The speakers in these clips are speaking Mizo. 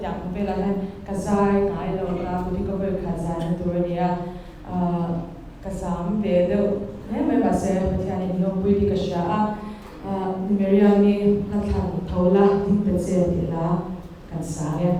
Hetiang velah hian ka zai ngai lo ta, tun hi ka vawi khat zaina tur a ni a, ka zam ve deuh hle mai mahse Pathianin min awmpui tih ka hria a, Miriam-i hla thlan tho la ding ta che tih hla kan sang e.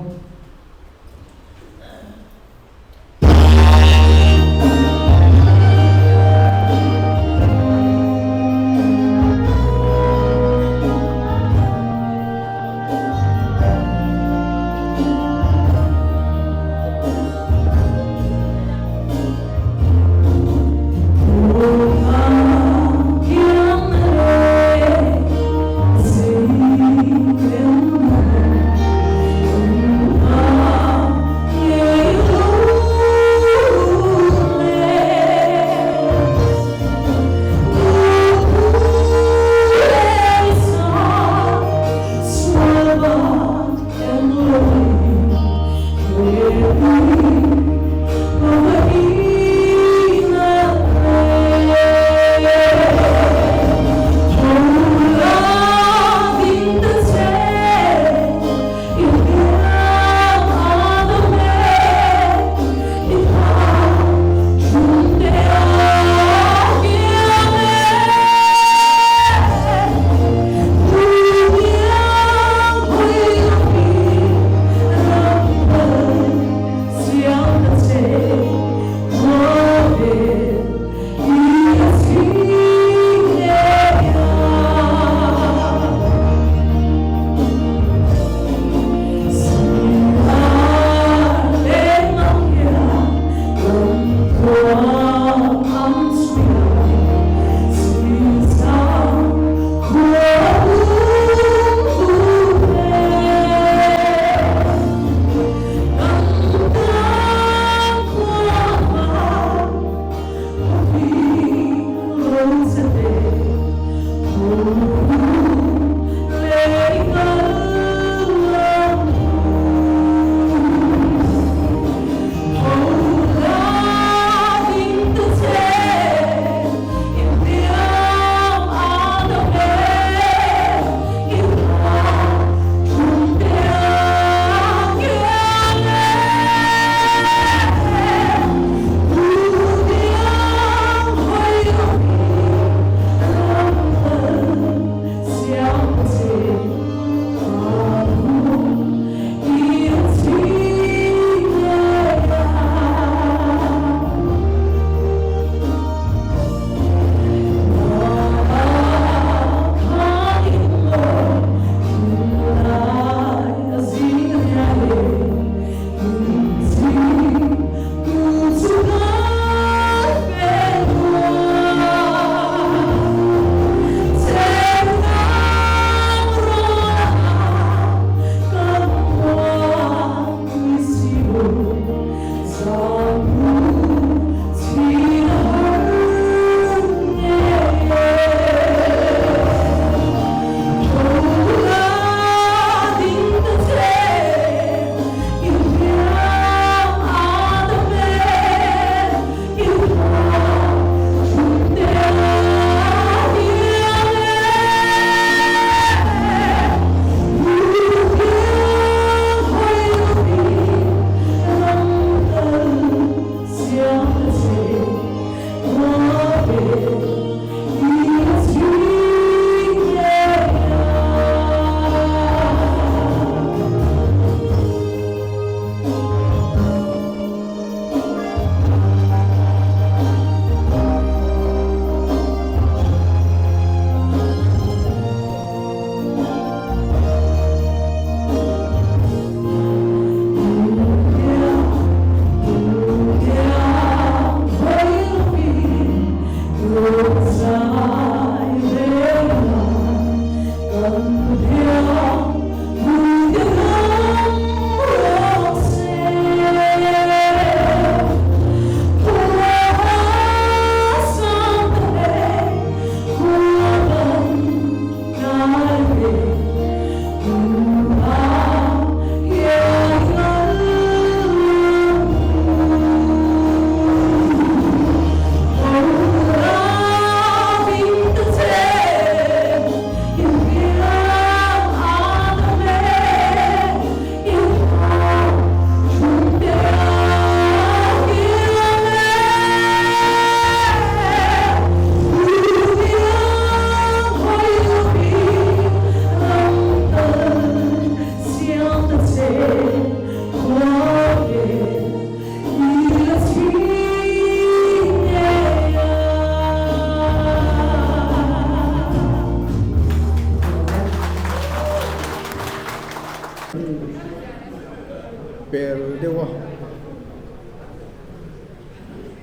pel deuh a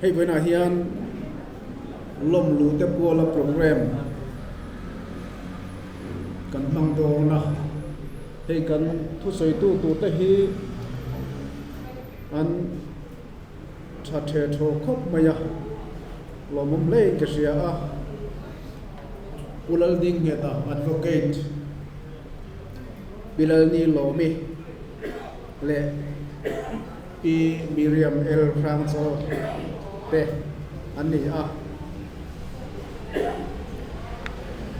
hei vawiinah hian lawm luh te puala program kan hmang dawn a hei kan thusawi tu tur te hi an tha the thaw khawp mai a lawmawm hle in ka hria a Pu Laldingngheta Advocate Pi Lalni Lawmi leh Pi Miriam L Hrangchaw te an ni a.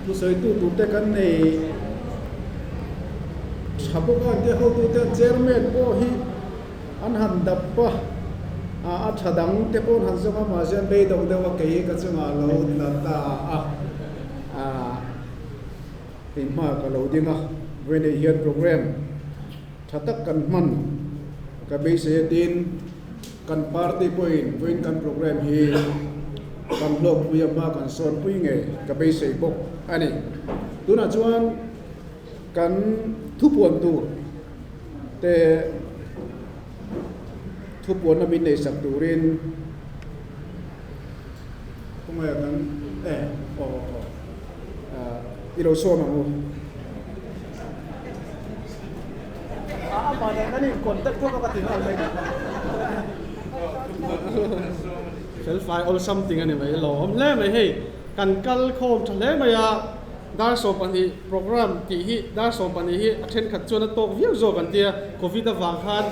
Thusawitu turte kan nei tha bawk a, engtia hotute an chairman pawh hi an han dap a, a tha dang te pawh an han zawng a, mahse an beidawng deuh a, kei ka chungah a lo tla ta a, inhma ka lo ding a, vawiinei hian program tha tak kan hman ka beisei a tin. Kan party pawhin vawiin kan program hi kan hlawkpui a hma kan sawnpui ngei ka beisei bawk a ni. Tunah chuan kan thupuan tur te thupuanna min neihsak turin khawngaih a kan e aw aw i lo sawm ang u. Fel fai all something a ni mai lawm hle mai hei kan kal khawm tha hle mai a dar 12 program tih hi dar 12 hi a thenkhat chuan a tawk viau zawk an tia covid avang khan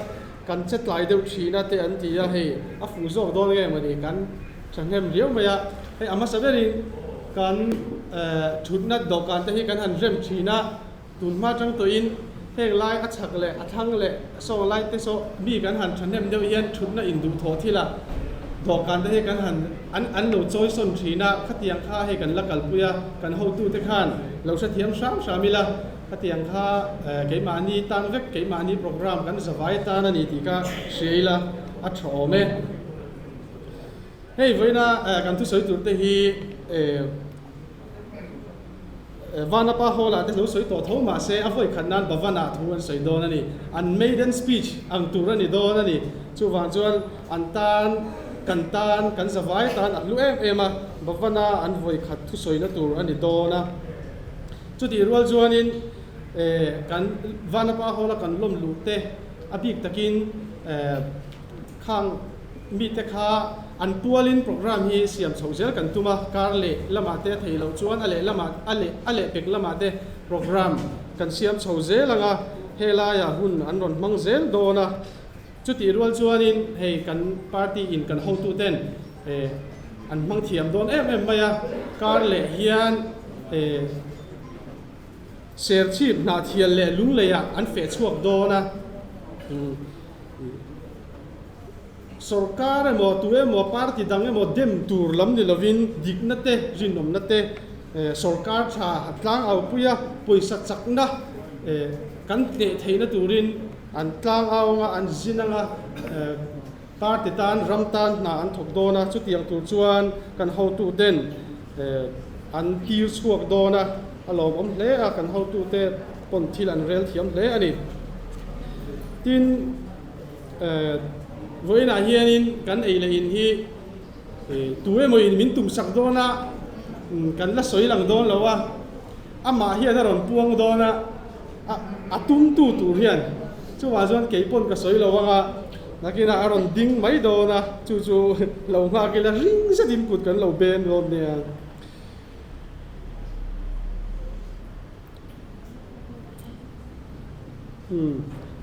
kan che tlai deuh thin a te an ti a hei a fuh zawk dawn nge mawni kan thahnem riau mai a hei a hmasa berin kan thutna dawhkan te hi kan han rem thin a. Tun hma chang tawhin heng lai a chhak leh a thlang leh sawng lai te saw mi kan han thahnem deuh hian thutna induhthawh thil a, dawhkan te hi kan han an an lo chawi sawn thin a, khatiang kha hei kan la kalpui a, kan hotute khan lo hrethiam hram hram ila, khatiang kha keimahni tan vek keimahni program kan zavai tan a ni tih kha hria ila a tha awm e. Hei vawiina kan thusawi tur te hi Vanapa Hall-ah te lo sawi tawh tho mah se a vawi khat nan Bhavan-ah thu an sawi dawn a ni. An maiden speech ang tur a ni dawn a ni. Chuvang chuan an tan, kan tan, kan zavai tan a hlu em em a, Bhavan-a an vawi khat thusawina tur a ni dawn a. Chutih rual chuanin kan Vanapa Hall-a kan lawm luh te a bik takin Khang mite kha an pualin program hi siam chhoh zel kan tum a, kar leh lamah te a theih loh chuan a leh lamah a leh a leh pek lamah te program kan siam chho zel ang a, helaiah hun an rawn hmang zel dawn a. Chutih rual chuanin hei kan party in kan hotuten an hmang thiam dawn em em mai a, kar leh hian serchhip hnahthial leh lungleiah an feh chhuak dawn a. Sorkar emaw, tu emaw, party dang emaw dem tur lam ni lovin dikna te, rinawmna te, sorkar tha tlang au puia pawisa chakna kan hneh theihna turin an tlang au anga, an zin anga, party tan, ram tan hna an thawk dawn a, chutiang tur chuan kan hotuten an tir chhuak dawn a, a lawmawm hle a, kan hotute pawn thil an rel thiam hle a ni. Tin, vawiinah hianin kan ei leh in hi tu emaw in min tumsak dawn a, kan la sawi lang dawn lo a, amah hian a rawn puang dawn a, a tumtu tur hian chuvang chuan kei pawn ka sawi lo ang a, nakinah a rawn ding mai dawn a, chu chu lo nghak ila ring zetin kut kan lo ben dawn nia.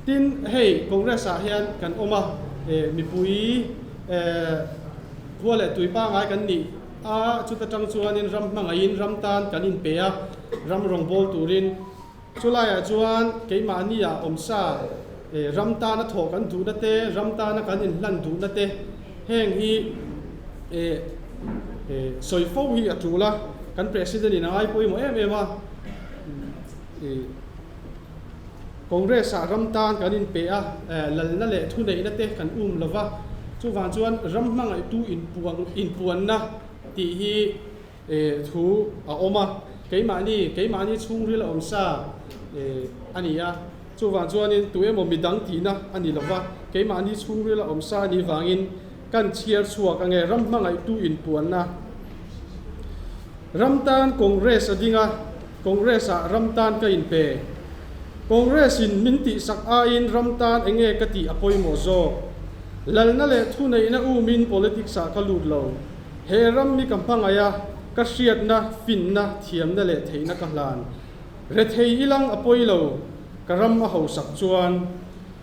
Tin, hei Congress ah hian kan awm a, mipui khua leh tui pangngai kan nih a, chuta tang chuanin ram hmangaihin ram tan kan inpe a, ram rawngbâwl turin. Chulaiah chuan keimahni ah awmsa ram tana thawh kan duhna te, ram tana kan inhlan duhna te heng hi sawi fo hi a tul a, kan President in a ngai pawimawh em em a. Congress ah ram tan kan inpe a, lalna leh thuneihna te kan um lo va, chuvang chuan ram hmangaihtu inpuanna tih hi thu a awm a, keimahni keimahni chhungril a awm sa a ni a. Chuvang chuanin tu emaw midang tihna a ni lova, keimahni chhungril a awm sa a nih vangin kan chhiar chhuak ange ram hmangaihtu inpuanna. Ram tan Congress a ding a, Congress ah ram tan ka inpe. Congress in min tihsak aiin ram tan enge ka tih a pawimawh zawk. Lalna leh thuneihna umin politics ah ka lut lo. He ram mi ka hmangaih a, ka hriatna, finna, thiamna leh theihna ka hlan. Rethei ilang a pawi lo, ka ram a hausak chuan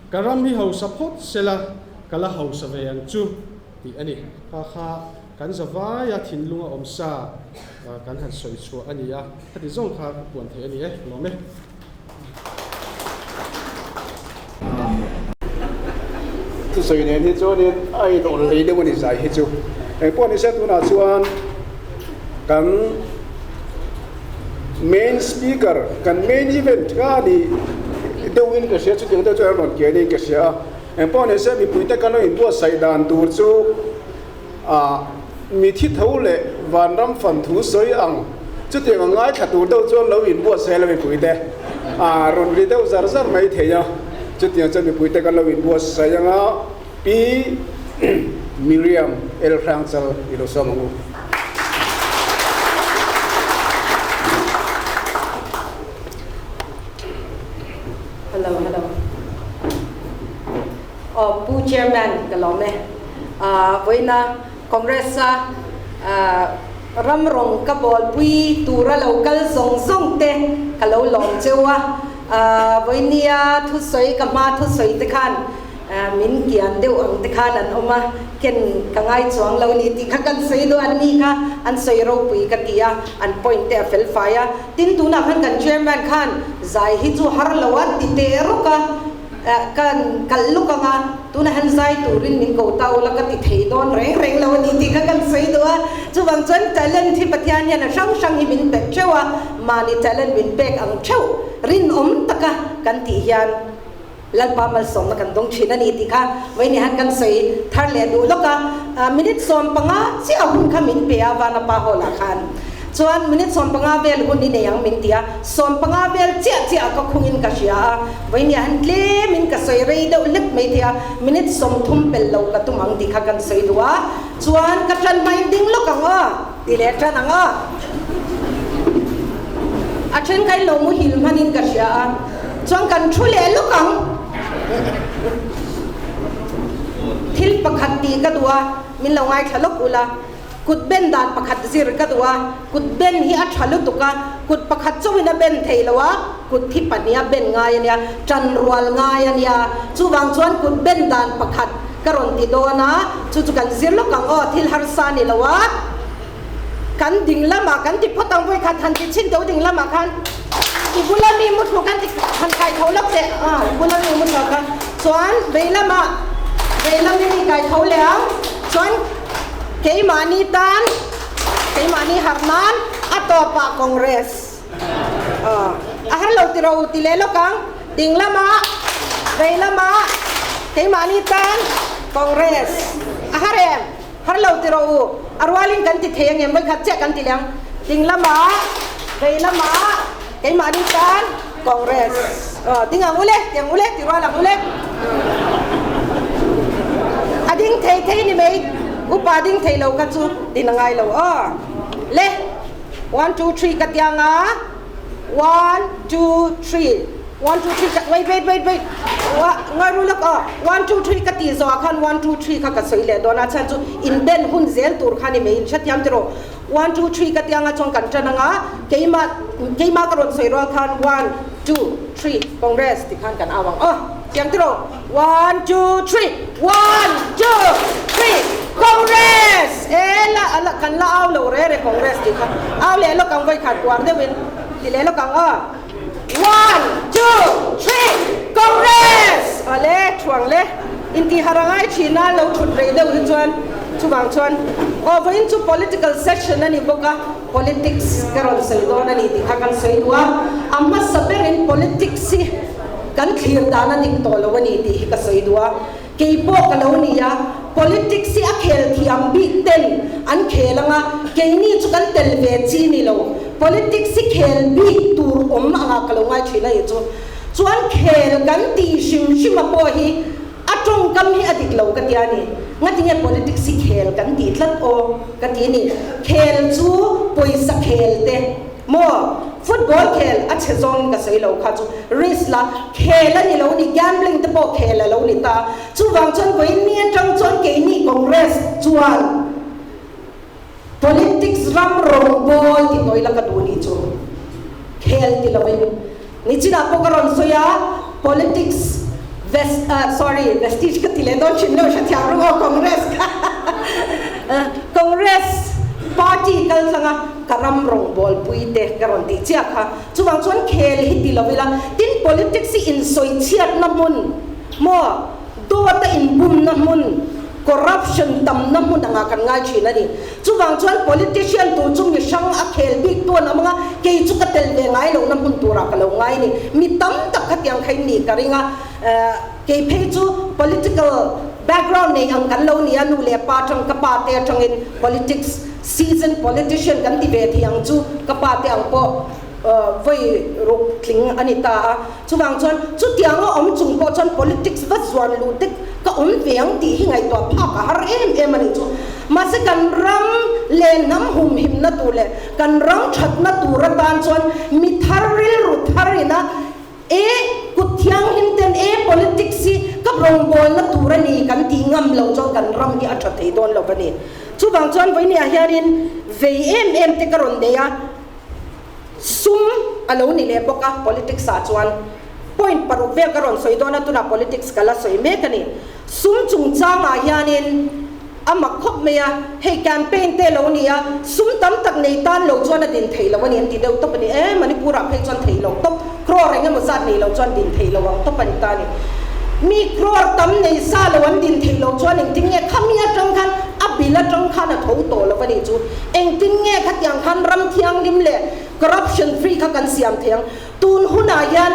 ka ram hi hausa phawt sela ka la hausa ve ang chu tih a ni. Kha kha kan zavaia thinlung a awm sa kan han sawi chhuah a ni a, khati zawng kha ka puan theih a ni e, lawm e. Thusawi nen hi chuanin a inawlh hlei deuh a ni zai hi chu. Engpawh nise tunah chuan kan main speaker, kan main event kha a ni deuhin ka hria, chutiang deuh chuan a rawn kian in ka hria a. Engpawh nise mipuite kan lo inbuatsaih dan tur chu ah mithi tho leh vanram fan thu sawi ang chutiang a ngaithla tur deuh chuan lo inbuatsaih la mipuite ah rawn ri deuh zar zar mai thei a, chutiang chuan mipuite kan lo inbuatsaih anga Pi Miriam El Hrangchal i lo sawm ang u. Hello hello Aw Pu Chairman ka lawm e. Vawiina Congress a ram rawng ka bawlpui tura lo kal zawng zawng te ka lo lawm cheu a. Vawinia thusawi ka hma thusawi te khan Min kian deuh ang te khan an awm a, ken ka ngai chuang lo ni tih kha kan sawi duh an ni kha an sawi ropui ka ti a, an point te a fel fai a. Tin tunah khan kan chairman khan zai hi chu har lo a ti teh rawk a, kan kalh luk ang a, tunah hian zai turin min ko ta ula ka ti thei dawn reng reng lo a ni tih kha kan sawi duh a. Chuvang chuan talent hi Pathian hian a hrang hrang hi min pe theuh a, mahni talent min pek ang theuh rinawm taka kan tih hian, Lalpa malsawmna kan dawng thin a ni tih kha vawiin han kan sawi thar leh duh lawk a, minute 15 chiah hun kha min pe a Vanapa Hall ah khan chuan minute 15 vel hun i nei ang min ti a, 15 vel chiah chiah ka khungin ka hria a, vawiin han tlemin ka sawi rei deuh hlek mai thei a, minute 30 pel lo ka tum ang tih kha kan sawi duh a, chuan ka tan hmain ding lawk ang aw ti leh tan ang aw. A then kha in lo muhil hmanin ka hria a. Chuan kan thu leh lawk ang. Thil pakhat tih ka duh a, min lo ngaithla lawk ula. Kut ben dan pakhat zir ka duh a, kut ben hi a tha lutuk a, kut pakhat chauhin a ben thei lo a, kut thi pahnih a ben ngai a nia, tan rual ngai a nia. Chuvang chuan kut ben dan pakhat ka rawn ti dawn a, chu chu kan zir lawk ang aw, thil harsa ni lo a. Kan ding lamah kan ti phawt ang vawi khat han ti chhin teuh ding lamah khan i bula mi muthlu kan ti han kai tho lawk teh a i bula mi muthlu kha chuan vei lamah vei lam hi mi kai tho leh ang chuan keimahni tan keimahni harh nan a tawpah Congress a har lo ti ro ti leh lawk ang ding lamah vei lamah keimahni tan Congress a har em. Har lo ti rawh u, a rualin kan ti thei angem vawikhat chiah kan ti leh ang. Ding lamah, vei lamah keimahni tan Congress. Aw, ding ang ule, ti ang ule, ti rual ang ule. A ding thei thei ni mai, upa ding thei lo kha chu din a ngai lo aw. Le, one two three ka ti ang a, one two three. One two three ka wait wait wait wait wa ngai ru lawk aw one two three ka tih zawh ah khan one two three kha ka sawi leh dawn a chhan chu in ben hun zel tur kha ni mai in hrethiam tiraw one two three ka tih anga chuan kan tan anga keimah keimah ka rawn sawi rual khan one two three congress tih khan kan au ang aw chiang tiraw one two three one two three congress e la la kan la au lo re re congress tih kha au leh lawk ang vawikhat uar deuhin ti leh lawk ang aw. One, two, three, Congress! Awle, thuang le. Intihar a ngai thin a, lo thut rei deuh hi chuan chuvang chuan aw vawiin chu political session a ni bawk a, politics ka rawn sawi dawn a ni tih kha kan sawi duh a. A hmasa berin politics hi kan thlir dan a dik tawh lo a ni tih hi ka sawi duh a. Kei pawh ka lo ni a, politics hi a khel thiam bik ten an khel ang a, keini chu kan tel ve chi ni lo. Politics hi khel bik tur awm anga ka lo ngai thin a ni chu. Chuan khel kan tih hrim hrim a pawh hi a tawngkam hi a dik lo ka ti a ni. Ngatinge politics hi khel kan tih tlat aw ka ti ni. Khel chu pawisa khel te maw? Football khel a chhe zawngin ka sawi lo kha chu risk la khel a ni lo ni, gambling te pawh khel a lo ni ta. Chuvang chuan vawiin ni atang chuan keini Congress chuan Politics ram rawngbawl ti tawi la ka duh nih chu khel ti lovin nichinah pawh ka rawn sawi a, politics vest ah sorry vestige ka ti leh dawn thin lo hrethiam ru aw Congress kha Congress party kal tlanga ka ram rawngbawl pui te ka rawn tih chiah kha chuvang chuan khel hi ti lo ila tin politics hi insawi chhiatna hmun maw Dawt a inbumna hmun, corruption tamna hmun angah kan ngai thin a ni. Chuvang chuan politician tur chu mi hrang a khel bik tu an awm anga, kei chu ka tel ve ngai lohna hmun turah ka lo ngai a ni. Mi tam tak khatiang kha in nih ka ring a, kei phei chu political background nei ang kan lo ni a, nu leh pa atang ka pa te atangin politics seasoned politician kan ti ve thei ang chu ka pa te ang pawh vawi ruk tling a ni ta a. Chuvang chuan chutianga awm chung pawh chuan politics va zuan luh te ka awm ve ang tih hi ngaihtuah phak a har em em a nih chu. Mahse kan ram leh hnam humhimna tur leh kan ram thatna tur atan chuan mi thar rilru thar ina e kut thianghlim ten e politics hi ka rawngbawlna tur a ni kan tih ngam loh chuan kan ram hi a tha thei dawn lo a ni. Chuvang chuan vawinia hianin vei em em te ka rawn nei a. Sum a lo ni leh bawk a, politics ah chuan point paruk vel ka rawn sawi dawn a, tunah politics ka la sawi mek a ni. Sum chungchang ah hianin a mak khawp mai a, hei campaign te lo ni a, sum tam tak nei tan lo chuan a din theih loh a ni an ti deuh tawp a ni. E, Manipur ah phei chuan theih loh tawp, crore eng emaw zat nei lo chuan din theih loh ang tawp a ni ta a ni. Mi crore tam nei sa lo an din theih loh chuan engtin nge khami atang khan a bill atang khan a tho tawh lo a nih chu. Engtin nge khatiang khan ram thianghlim leh corruption free kha kan siam thei ang? Tun hunah hian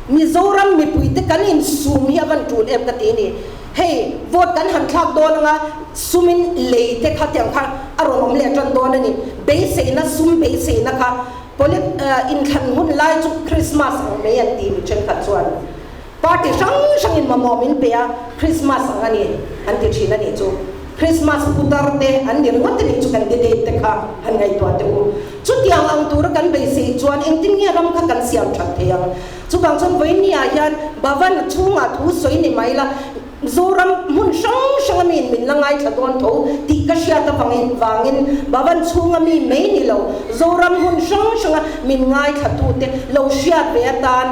Mizoram mipuite kan insum hi a van tul em ka ti ni. Hei vote kan han thlak dawn anga sumin lei te khatiang kha a rawn awm leh tan dawn a ni. Beiseina sum beiseina kha polit inthlan hun lai chu Christmas ang mai an ti mi thenkhat chuan party hrang hrangin mamawh min pe a, Christmas ang a ni an ti thin a nih chu. Christmas putar te an ni ringawt a nih chu candidate te kha han ngaihtuah teh u. Chutiang ang tura kan beisei chuan engtin nge ram kha kan siam that thei ang? Chuvang chuan vawinia hian Bhavan chhungah thu sawi ni mai la, Zoram hmun hrang hranga miin min la ngaithla dawn tho tih ka hriat avangin vangin Bhavan chhunga mi mai ni lo, Zoram hmun hrang hranga min ngaithlatute lo hriat ve atan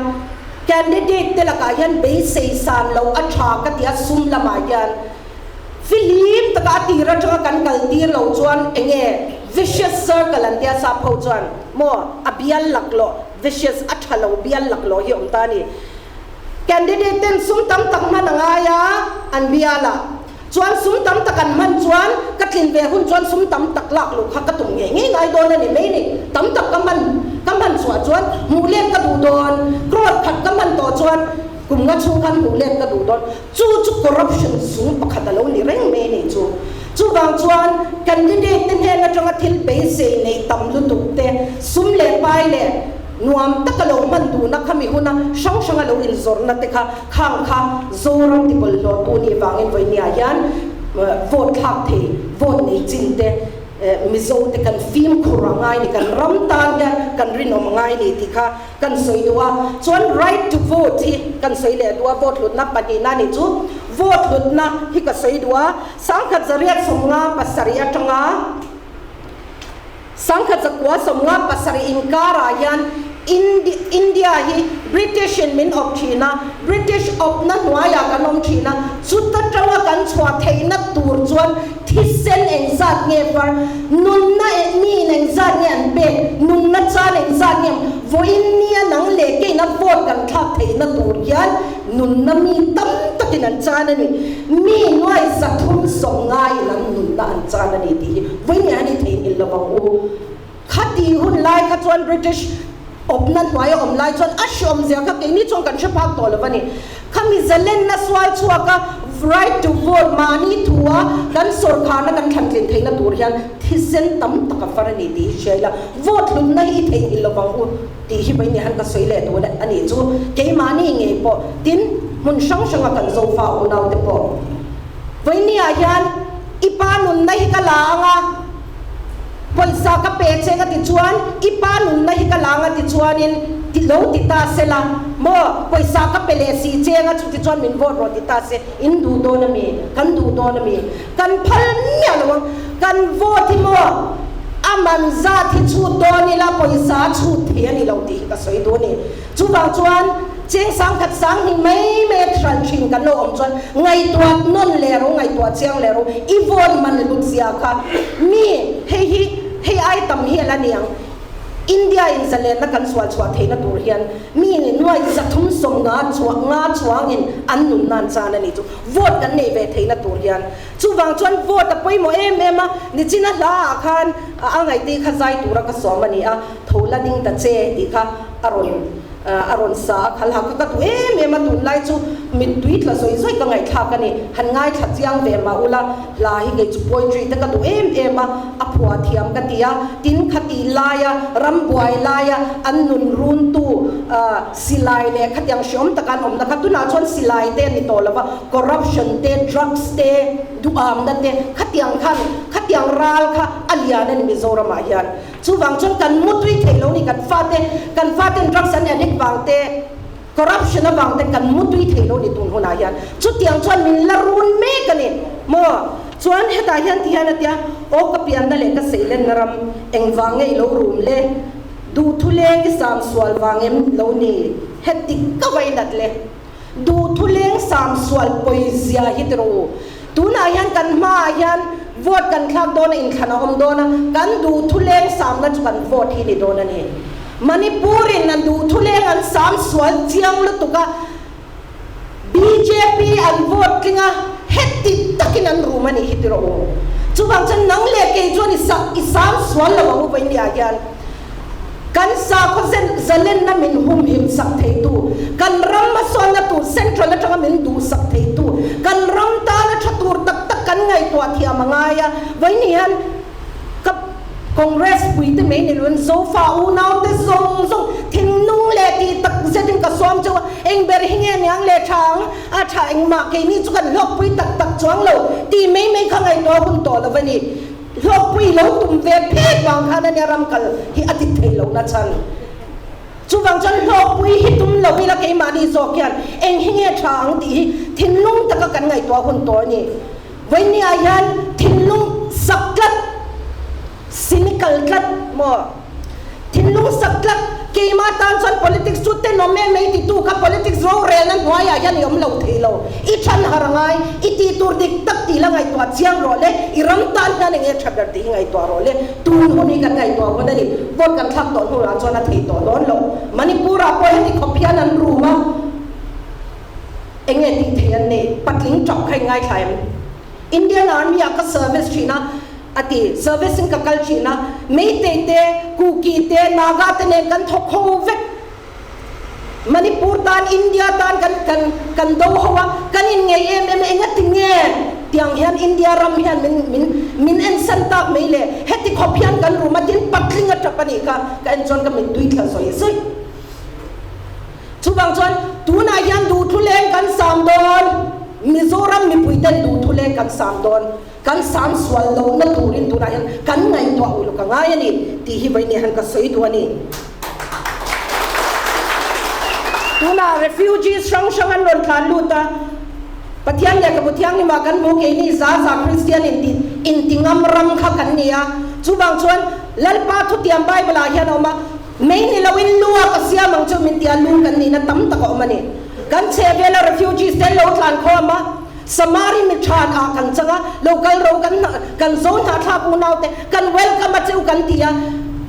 candidate te lakah hian beisei san loh a tha ka ti a, sum lamah hian fihlim taka a tir atanga kan kal tir loh chuan enge vicious circle an tia sap ho chuan maw a bial laklawh vicious a tha lo bial laklawh hi awm ta a ni. Candidate ten sum tam tak hman a ngai a, an bial a. Chuan sum tam tak an hman chuan ka tlin ve hun chuan sum tam tak lak luh kha ka tum ngei ngei ngai dawn a ni mai ni. Tam tak ka hman ka hman chhuah chuan hmuh let ka duh dawn, crore khat ka hman tawh chuan kum nga chhung khan hmuh let ka duh dawn. Chu chu corruption sum pakhat a lo ni reng mai ni chu. Chuvang chuan candidate te hnen atanga thil beisei neih tam lutuk te, sum leh pai leh nuam taka lo hman duhna kha mi huna hrang hranga lo inzawrhna te kha khang kha Zoram ti bawlhhlawhtu nih vangin vawinia hian vote thlak thei, vote nei chin te Mizo te kan fimkhur a ngai ni, kan ram tan hian kan rinawm a ngai ni tih kha kan sawi duh a. Chuan right to vote hi kan sawi leh duh a, vote hlutna pahnihna nih chu vote hlutna hi ka sawi duh a, 1957 atanga 1957 inkarah hian India hi British in min awp thin a, British awpna hnuaiah kan awm thin a, chuta tanga kan chhuah theihna tur chuan thisen engzat nge far, nunna miin engzat nge an pek, nunna chan engzat nge vawiin nia nang leh keina vote kan thlak theihna tur hian nunna mi tam takin an chan a ni. Mi nuai 390 in an nunna an chan a ni tih hi vawiin hian i theihnghilh lo vang u. Khati hun lai kha chuan British awpna hnuaia awm lai chuan a hreawm zia kha keini chuan kan hre phak tawh lo a ni. Khami zalenna sual chhuaka Right to vote mahni thua kan sawrkharna kan thlantlin theihna tur hian thisen tam tak a far a ni tih hi hria ila, vote hlutna hi i theihnghilh lovang u tih hi vawiin han ka sawi leh tun a nih chu. Keimahni ngei pawh tin hmun hrang hranga kan Zofa unaute pawh vawiinniah hian i pa nunna hi ka la ang a, Pawisa ka pe che nga ti chuan i pa nunna hi ka la nga ti chuanin ti lo ti ta se la maw? Pawisa ka pe leh si che nga chu ti chuan min vote rawh ti ta se in duh dawn a mi? Kan duh dawn a mi? Kan phal miah lo ang. Kan vote hi maw a man zat hi chhut dawn ila pawisa a chhut thei a ni lo tih hi ka sawi duh a ni. Chuvang chuan cheng sangkhat sanghnih mai mai a hran thin kan lo awm chuan ngaihtuah nawn leh ro, ngaihtuah chiang leh ro, i vawn man hlut zia kha mi hei hi hei ai tam hi a la ni ang. India in zalenna kan sual chhuah theihna tur hian mi nuai 350 chhuah nga chuangin an nun nan chan a ni chu vote kan neih ve theihna tur hian. Chuvang chuan vote a pawimawh em em a, nichina hla ah khan a ngaihte kha zai tura ka sawm a ni a, tho la ding ta che tih kha a rawn a rawn sa a khalh a, ka ka duh em em a, tunlai chu mittui tla zawih zawih ka ngaihthlak a ni, han ngaithla chiang ve mah ula, hla hi kei chu poetry te ka duh em em a, a phuah thiam ka ti a, tin khatih laia rambuai laia an nun runtu Silai leh khatiang hreawm taka an awmna kha tunah chuan silai te a ni tawh lova, corruption te, drugs te, duhamna te, khatiang khan, khatiang ral kha a lian a ni Mizoramah hian. Chuvang chuan kan mutui theih lo ni, kan fate, kan faten drugs an addict vang te, corruption avang te kan mutui theih lo ni tun hunah hian. Chutiang chuan min la run mek a ni maw? Chuan hetah hian ti hian a tia, Aw ka pianna leh ka seilenna ram, engvang nge i lo rum le? Duhthuleng i sam sual vang em lo ni? Heti ka vai nat le. Duhthuleng sam sual pawi zia hi ti rawh u. Tunah hian kan hmaah hian vote kan thlak dawn a, inthlan a awm dawn a, kan duhthuleng samna chu kan vote hi ni dawn a ni. Manipur in an duhthuleng an sam sual chiang lutuk a, Bjp an vote tling a, heti takin an rum a nih hi ti rawh u. Chuvang chuan nang leh kei chuan i sak i sam sual lo ang u vawinia hian kan sakhaw zen zalenna min humhim sak theitu, kan ram hmasawnna tur central atanga min duhsak theitu, kan ram tana tha tur tak tak kan ngaihtuah thiam a ngai a, vawiin hian Ka Congress puite mai ni loin Zofa unaute zawng zawng thinlung leh tih tak zetin ka sawm chauh a, eng ber hi nge niang leh tha ang, a tha engmah keini chu kan hlawkpui tak tak chuang lo tih mai mai kha ngaihtuah hun tawh lo a ni. Hlawkpui lo tum ve phet vang khan ania ram kal hi a dik thei lo na chhan. Chuvang chuan hlawkpui hi tum lo ila keimahni zawk hian eng hi nge tha ang tih hi thinlung taka kan ngaihtuah hun tawh a ni. Vawinia hian thinlung sak tlat, cynical tlat maw? Thinlung sak tlat, keimah tan chuan politics chu tenawm em mai titu kha politics rorelna hnuaiah hian i awm lo thei lo. I than har a ngai, i tih tur dik tak tih la ngaihtuah chiang rawh le, i ram tan hian eng nge tha ber tih hi ngaihtuah rawh le. Tun hun hi kan ngaihtuah hun a ni. Vote kan thlak tawh hnuah chuan a thei tawh dawn lo. Manipur-ah pawh heti khawp hian an rum a. Enge tih thei an nei? Patling tap kha in ngaithla em? Indian Army ah ka service thin a, a ti. Service in ka kal thin a, Meitei te, Kuki te, Naga te nen kan thawk ho vek. Manipur tan, India tan kan kan kan do ho a, kan in ngei em em a, enga ti nge tiang hian India ram hian min min min ensan tak mai le? Heti khawp hian kan rum a, tin patling a tap a nih kha, ka en chuan ka mittui thla zawi zawi. Chuvang chuan tunah hian duhthuleng kan sam dawn, Mizoram mipuiten duhthuleng kan sam dawn, kan sam sual lohna turin tunah hian kan ngaihtuah uluk a ngai a ni tih hi vawiin hian ka sawi duh a ni. Tunah refugees hrang hrang an rawn tlan lut a, Pathian lehkhabu thianghlimah kan hmu keini za za Kristian inti inti ngam ram kha kan ni a, chuvang chuan Lalpa thutiam Bible-ah hian a awm a, Mei ni loin lu a ka siam ang chu min tia lu kan nihna tam tak a awm a ni. Kan chhehvela refugees te lo tlan khawm a, Samari mi than ah kan chang a, lo kal ro kan kan zo hnahthlak unau te kan welcome a cheu kan ti a,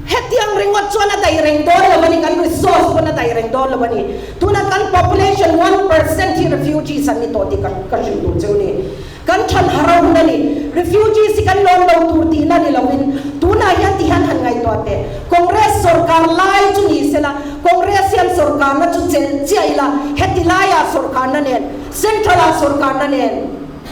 hetiang ringawt chuan a daih reng dawn lo a ni, kan resource pawn a daih reng dawn lo a ni. Tuna kan population 1% hi refugees an ni tawh tih ka ka hrilh duh cheu ni. Kan than har a hun a ni. Refugees hi kan lawm lo tur tihna ni loin tunah hian ti hian han ngaihtuah teh. Congress sorkar lai chu ni sela, Congress hian sorkarna chu chelh chiah ila, heti laiah sorkarna nen Central-ah sorkarna nen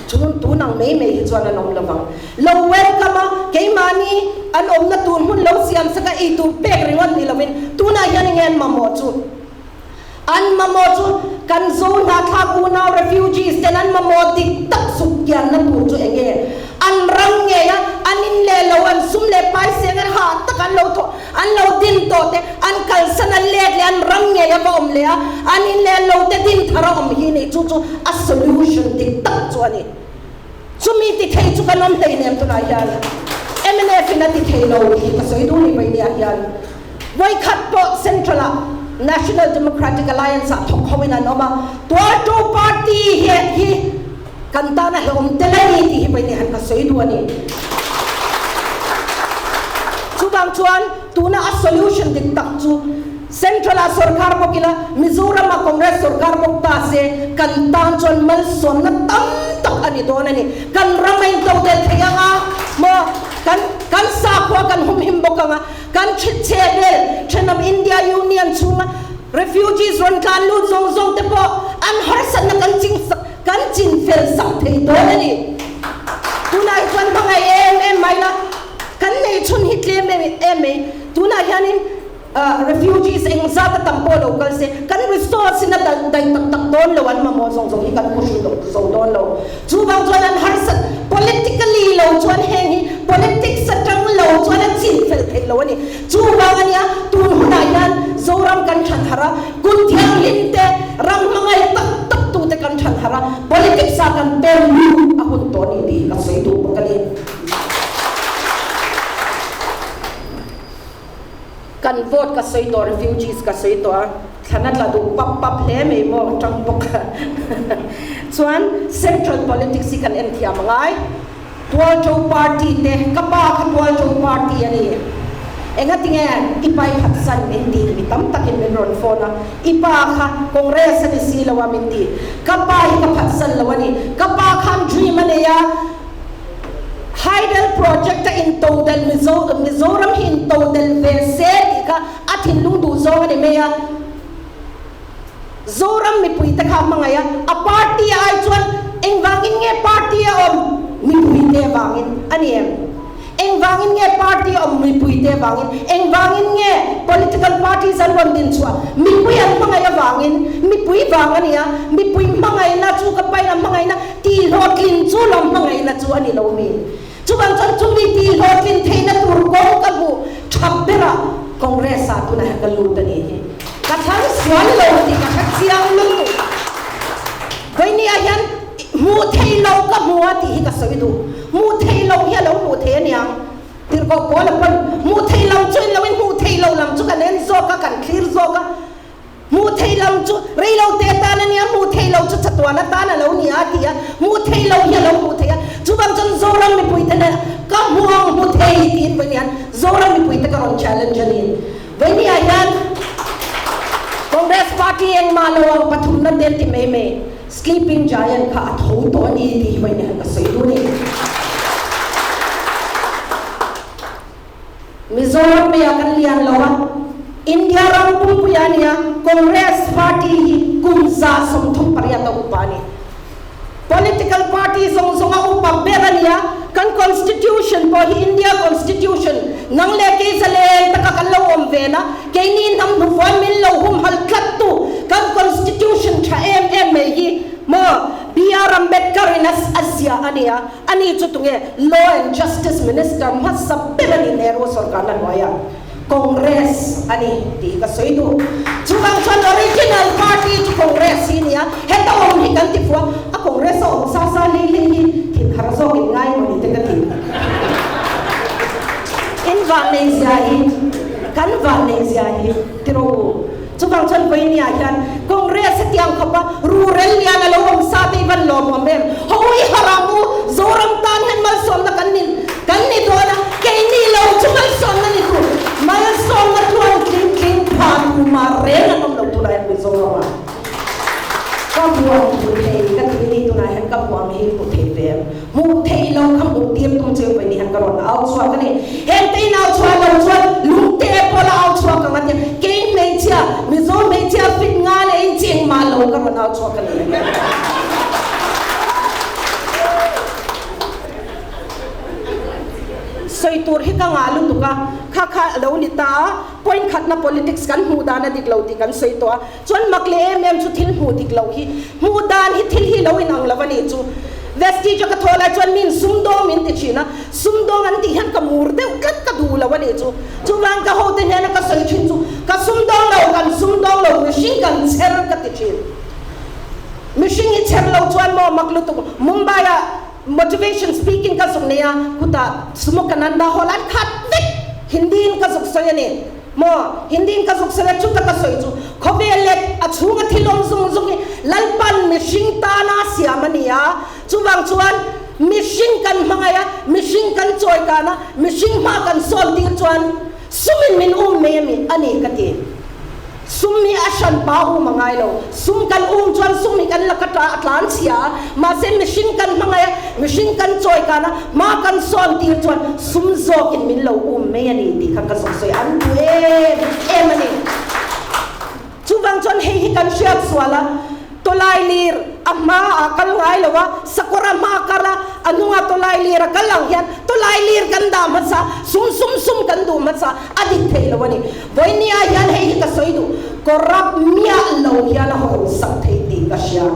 chun tun ang mai mai hi chuan an awm lovang. Lo welcome a, keimahni an awmna tur hmun lo siam sak a ei tur pek ringawt ni lovin tunah hian enge an mamawh chu? An mamawh chu kan Zo hnahthlak unau refugees ten an mamawh dik tak suk kianna tur chu enge? An ram ngei a, an in leh lo, an sum leh pai seng an hah tak an lo thawh, an lo din tawh te, an kalsan an let leh an ram ngei a va awm leh a, an in leh lo te din thar a awm hi nih chu chu a solution dik tak chu a ni. Chumi ti thei chu kan awm hleinem tunah hian mnf in a ti thei lo tih ka sawi duh ni mai nia hian. Vawikhat pawh Central ah National Democratic Alliance ah thawk ho in an awm a, Tuartu Party hi hi kan tan a hlauhawm tel a ni tih hi vawiin han ka sawi duh a ni. Chuvang chuan tuna a solution dik tak chu Central ah sorkar bawk ila, Mizoram ah Congress sorkar bawk ta se kan tan chuan malsawnna tam tak a ni dawn a ni. Kan ram a intodelh thei ang a maw? Kan kan sakhua kan humhim bawk ang a. Kan chhe vel thenawm India Union chhunga refugees rawn tlan lut zawng zawng te pawh an harsatna kan ching kan chin fel sak thei dawn a ni. Tunah hi chuan hmangaih em em mai la, kan nei chhun hi tlem em em mai. Tunah hianin refugees eng zat a tam pawh lo kal se, kan resource in a dal daih tak tak dawn lo, an mamawh zawng zawng hi kan puhri zo dawn lo. Chuvang chuan an harsat politically lo chuan heng hi politics atang lo chuan a chin fel theih lo a ni. Chuvang a nia tun hunah hian Zoram kan than harh a, kut thianghlim te, ram hmangaih tak tak tu te kan than harh a, politics ah kan pem lut a hun tawh a ni tih hi ka sawi duh bawk a ni. Kan vote ka sawi tawh, refugees ka sawi tawh a, thlan a tla duh pap pap hle mai maw tang bawk a. Chuan central politics hi kan en thiam a ngai. Tualto party te, ka pa kha Tualto party a ni. Engatinge i pai khat san min ti mi tam takin min rawn phone a, i pa kha Congress a ni si lo a min ti. Ka pa hi ka phatsan lo a ni. Ka pa khan dream a nei a. Hydel project a intodel Mizo Mizoram hi intodel ve se tih kha a thinlung duh zawng a ni mai a. Zoram mipui te kha a hmangaih a, a party ai chuan engvangin nge party a awm mipui te vangin a ni em? Engvangin nge party a awm mipui te vangin? Engvangin nge political parties an rawn din chhuah mipui an hmangaih avangin? Mipui vang a ni a, mipui hmangaihna chu ka pain a hmangaihna Tih hlawhtlin chu lam hmangaihna chu a ni lo mi. Chuvang chuan chumi tih hlawhtlin theihna tur kawng ka hmuh tha berah Congress ah tunah hian ka lut a ni hi. Ka thlang sual lo tih ka hre chiang lutuk. Vawinia hian hmuh theih loh ka hmu a tih hi ka sawi duh. Hmuh theih loh hi a lo hmuh theih aniang. Tirhkoh Paula pawn hmuh theih lam chu en loin hmuh theih loh lam chu kan en zawk a, kan thlir zawk a. Hmuh theih lo chu rei lo te atan a nia, hmuh theih lo chu chatuan atan a lo ni a ti a, hmuh theih lo hi a lo hmuh theih a. Chuvang chuan Zoram mipuite nen ka hmu ang hmu thei tiin vawiin hian Zoram mipuite ka rawn challenge a ni. Vawiiniah hian Congress party engmah lo ang pathumna te an ti mai mai, sleeping giant kha a tho tawh a ni tih hi vawiin hian ka sawi duh a ni. Mizoram mei ah kan lian lo a, India ram pumpui ah nia Congress party hi kum 138 a upa a ni. Political party zawng zawng a upa ber a nia, kan constitution pawh hi India constitution nang leh kei zalen taka kan lo awm ve na, keini hnam hnufuan min lo humhal tlat tu kan constitution tha em em mai hi maw BR Ambedkar in a ziah a nia. Ani chu tunge Law and Justice Minister hmasa ber a ni Nehru sorkarna hnuaiah Congress a ni tih ka sawi duh. Chuvang chuan original party chu Congress hi nia, heta awm hi kan ti fuh a, a Congress a awm sa sa hlei hlei hi thin har zawk in ngai maw ni te ka ti. In vannei zia hi, kan vannei zia hi ti rawh u. Chuvang chuan vawinia hian Congress hetiang khawpa rural lian a lo awm sa te i van lawmawm em? Ho i harh ang u, Zoram tan hian malsawmna kan ni kan ni dawn a, keini lo chu malsawmna ni tur, malsawmna tluan tling tling pha tur mah reng an awm lo tunah hian Mizoram ah ka buang hmu thei ka ti ni tunah hian ka buang hi hmu thei ve em? Hmuh theih lo kha hmuh tir tum chu vawiin hian ka rawn au chhuak a ni. Heng te in au chhuah lo chuan lungte pawh la au chhuak ang a tia. Kei hmeichhia, Mizo hmeichhia fit nga leh in cheng mah lo ka rawn au chhuak a ni. tur hi ka ngah lutuk a, kha kha a lo ni ta a, point khatna politics kan hmuh dan a dik lo tih kan sawi tawh a, chuan mak leh em em chu thil hmuh dik loh hi hmuh dan hi thil hi lo inang lo a nih chu. Vestige a ka thaw lai chuan min sumdawng min ti thin a, sumdawng an tih hian ka mur deuh tlat ka duh lo a nih chu. Chuvang ka hote hnena ka sawi thin chu ka sumdawng lo, kan sumdawng lo, mihring kan cher ka ti thin. Mihring hi cher lo chuan maw mak lutuk Mumbai ah Motivation speaking ka zuk nei a, kutah Sumokananda Hall an khat vek! Hindi in ka zuk sawi a ni maw? Hindi in ka zuk sawi a, chuta ka sawi chu khawvel leh a chhunga thil awm zung zung hi Lalpan mihring tana siam a ni a, chuvang chuan mihring kan hmangaih a, mihring kan chawi kan a, mihring hma kan sawn tir chuan sumin min um mai a ni ka ti. Sum hi a hran pa um a ngai lo. Sum kan um chuan sum hi kan la ka ta a tlan chhia a, mahse mihring kan hmangaih a, mihring kan chawi kan a, hma kan sawn tir chuan sum zawkin min lo um mai a ni tih kha ka zawk sawi an duh em em a ni. Chuvang chuan hei hi kan hriat sual a. Tawlai lir a hma ah kal ngai lo a, sakawr a hma kal a, a hnunga tawlai lir a kal ang hian tawlai lir kan dah hmasa, sum sum sum kan duh hmasa, a dik thei lo a ni. Vawinia hian hei hi ka sawi duh, corrupt miah lo hian a hawn sak thei tih ka hria.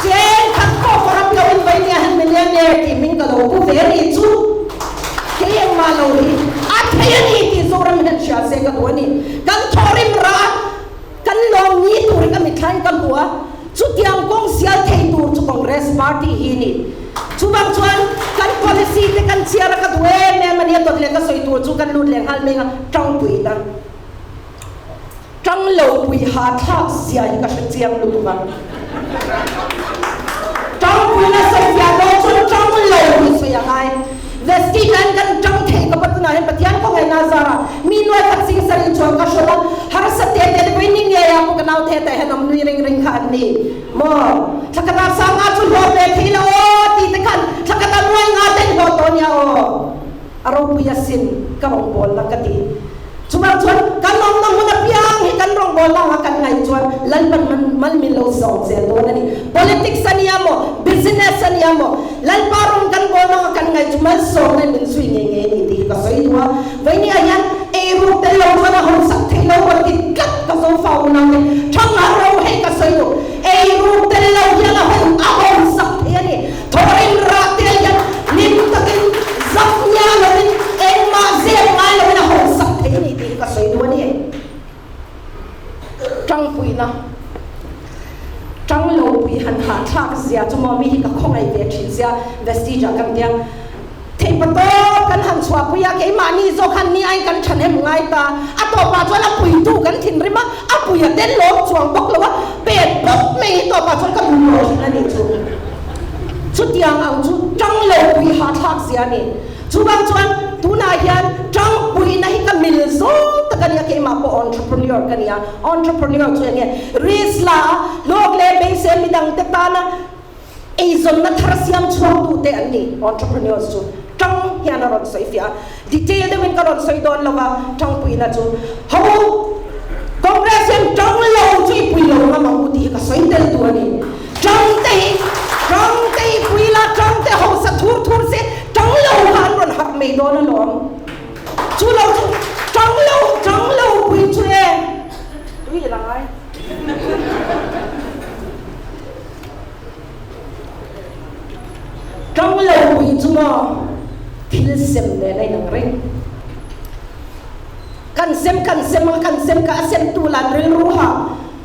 Cheng khat pawh corrupt lo in vawinia hian millionaire tih hming ka lo pu ve a nih chu. Kei engmah lo hi a thei a ni tih Zoram hian hria se ka duh a ni. Kan thawhrim rah a. Kan lawm ni tur hi ka mithlain ka hmu a, chutiang kawng sial thei tur chu Congress party hi ni. Chuvang chuan kan policy te kan chhiar a ka duh em em a nia dawt leh ka sawi tur chu kan lut leh nghal mai a, tangpui na tang lo pui ha thlak zia hi ka hre chiang lutuk a. Tangpui na sawi fiah dawn chuan tang lo hi sawi a ngai. Vesti hian kan tang thei ka patunah hian Pathian khawngaihna zarah mi nuai khat sing sarih chuan ka hrawlh a, harsa te te te pawhin ni ngei a pu ka nau the tah hian awm nui ring ring kha an ni maw? Thla khat ah sanga chu hlawh ve thei lo aw ti te khan thla khat ah nuai nga ten hlawh tawh nia aw. A ropui asin ka rawngbawlna ka ti. Chuvang chuan kan awmna hmun apiang hi kan rawngbawlna anga kan ngaih chuan Lalpan man mal min lo zawm zel dawn a ni. Politics a nia maw, business a nia maw, Lalpa rawng kan bawlna anga kan ngaih chu malsawmna in min zui ngei ngei a ni tih hi ka sawi duh a. Vawinia hian eiruk tel lo chuan a hawsak theih lo rawn ti tlat ka zofa unau te thanga ro hei ka sawi duh. Eiruk tel lo hian a hawn a hawsak thei a ni. Thawrin rah tel hian hlim takin zak nia loin engmah zep ngai loin a hawsak thei a ni tih hi ka sawi duh a ni. Tangpuina tang lo pui han hahthlak zia chu maw mi hi ka khawngaih ve thin sia Vestige ah kan tia Theipa tawp kan han chhuahpui a, keimahni zawk han ni aiin kan thahnem ngai ta. A tawpah chuan a puitu kan thinrim a, a pui a tel lawm chuang bawk lo a, pet bawk mai hi tawpah chuan ka duh lo thin a nih chu. Chutiang ang chu tang lo pui hahthlak zia a ni. Chuvang chuan tunah hian tang puihna hi ka mil zawng tak a nia, keimah pawh entrepreneur ka ni a, entrepreneur chu eng nge risk la a, hlawk leh beisei midangte tana Eizawnna thar siam chhuak tute an ni, entrepreneurs chu. Tang hian a rawn sawi fiah a, detail deuhin ka rawn sawi dawn lo va, Tangpuina chu ho Congress hian tang lo chu i pui lo ngam ang u tih hi ka sawi tel tur a ni. Tang te hi, tang te i pui la, tang te hausa thur thur se, tang lo kha an rawn harh mai dawn alawm. Chu lo chu tang lo, tang lo pui chu e, tui la ngai. Tang lo pui chu maw thil sem nen a inang reng. Kan sem kan sem a, kan sem ka a sem tu lan rilru ha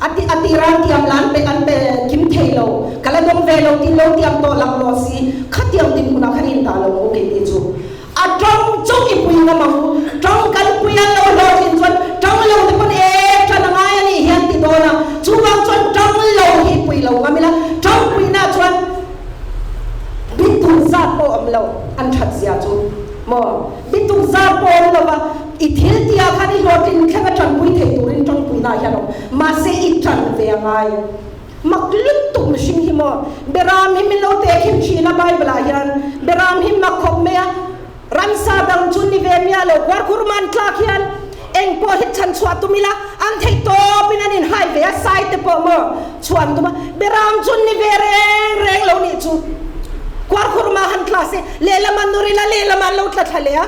a ti a tira tiam lan pe an pe kim thei lo, ka la dawng ve lo tin lo tiam tawh lak lawh si, khatiang dinhmunah khan in dah lo maw kei ti chu. A tawng chu i pui ngam ang u. Tawng kan pui an lo hlawhtlin chuan tawng lo te pawn e tan a ngai a nih hian ti dawn a. Chuvang chuan tawng lo hi pui lo ngam ila, tawng puina chuan bituk zat pawh awm lo an that zia chu maw. Bituk zat pawh awm lo va, i thil tihah khan i hlawhtlin thleng a tanpui thei turin tawng puina hian awm. Mahse i tan ve a ngai. Mak lutuk mihring hi maw? Beram hi min lo tehkhin thin a Bible ah hian beram hi mak khawp mai a, ramsa dang chu ni ve miah lo, kuarkhur man tlak hian eng pawh hi chhan chhuah tum ila an theih tawp in an in hai ve a, sai te pawh maw chhuan tum a, beram chu ni ve reng reng lo nih chu kuarkhur ma han tlak. mahse lehlamah nur ila lehlamah an lo tla thla leh a,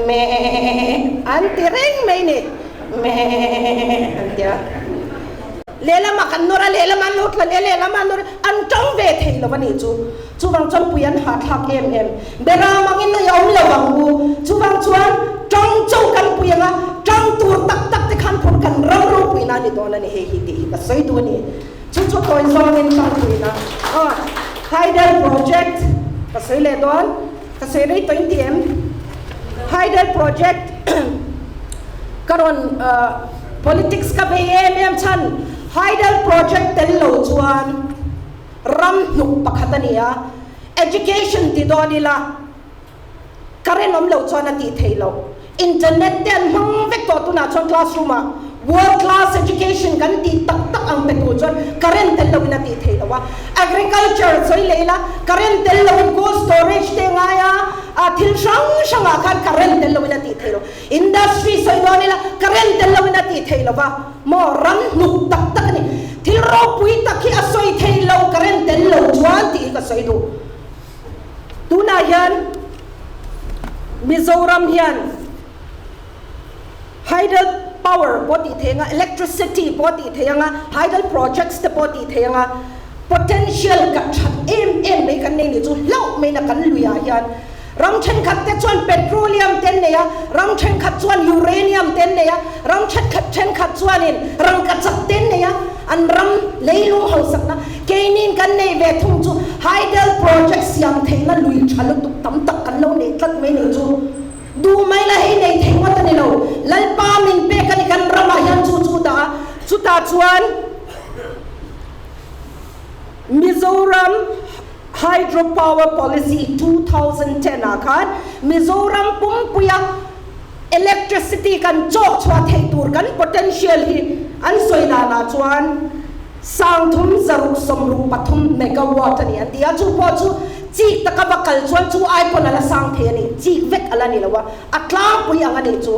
meh an ti reng mai ni, meh an ti a. Lehlamah kan nur a, lehlamah an lo tla leh a, lehlamah an nur a, an tang ve thei lo a nih chu. Chuvang chuan pui an hahthlak em em. Beram angin a awm lo ang u. Chuvang chuan tang cho kan pui ang a, tang tur tak tak te khan phur kan ram ropuina a ni dawn a ni hei hi tih hi ka sawi duh a ni. Chu chu tawi zawngin tang puina aw Hydel project ka sawi leh dawn, ka sawi rei tawh in ti em? Hydel project ka rawn politics ka vei em em chhan Hydel project tel lo chuan ram hnuk pakhat a ni a, education ti dawn ila current awm lo chuan a tih theih loh. Internet te an hmang vek tawh tunah chuan classroom ah world class education kan tih tak tak ang pe tur chuan current tel loin a tih theih loh a. Agriculture sawi leh ila current tel loin cold storage te ngai a, thil hrang hrangah khan current tel loin a tih theih loh. Industry sawi dawn ila current tel loin a tih theih loh a. Maw ram hnuk tak tak a ni. Thil ropui tak hi a sawi theih lo current tel lo chuan tih hi ka sawi duh. Tunah hian Mizoram hian hydel power pawh tih theih anga, electricity pawh tih theih anga, hydel projects te pawh tih theih anga, potential ka that em em mai kan nei nih chu hlauh mai na kan luiah hian ram thenkhat te chuan petroleum te an nei a, ram thenkhat chuan uranium te an nei a, ram thenkhat thenkhat chuanin rangkachak te an nei a. An ram leilung hausakna keiniin kan nei ve thung chu hydel project siam theihna lui tha lutuk tam tak kan lo nei tlat mai nih chu. Duh mai la hei nei thei ngawt a ni lo. Lalpa min pek a ni kan ramah hian chu chu dah a, chutah chuan Mizoram Hydropower Policy 2010 ah khan Mizoram pumpuia Electricity kan chawk chhuah theih tur kan potential hi an sawi danah chuan 363 megawatt a ni an ti a, chu pawh chu chik taka va kal chuan chu ai pawn a la sang thei a ni, chik vek a la ni lo a, a tlangpui ang a nih chu.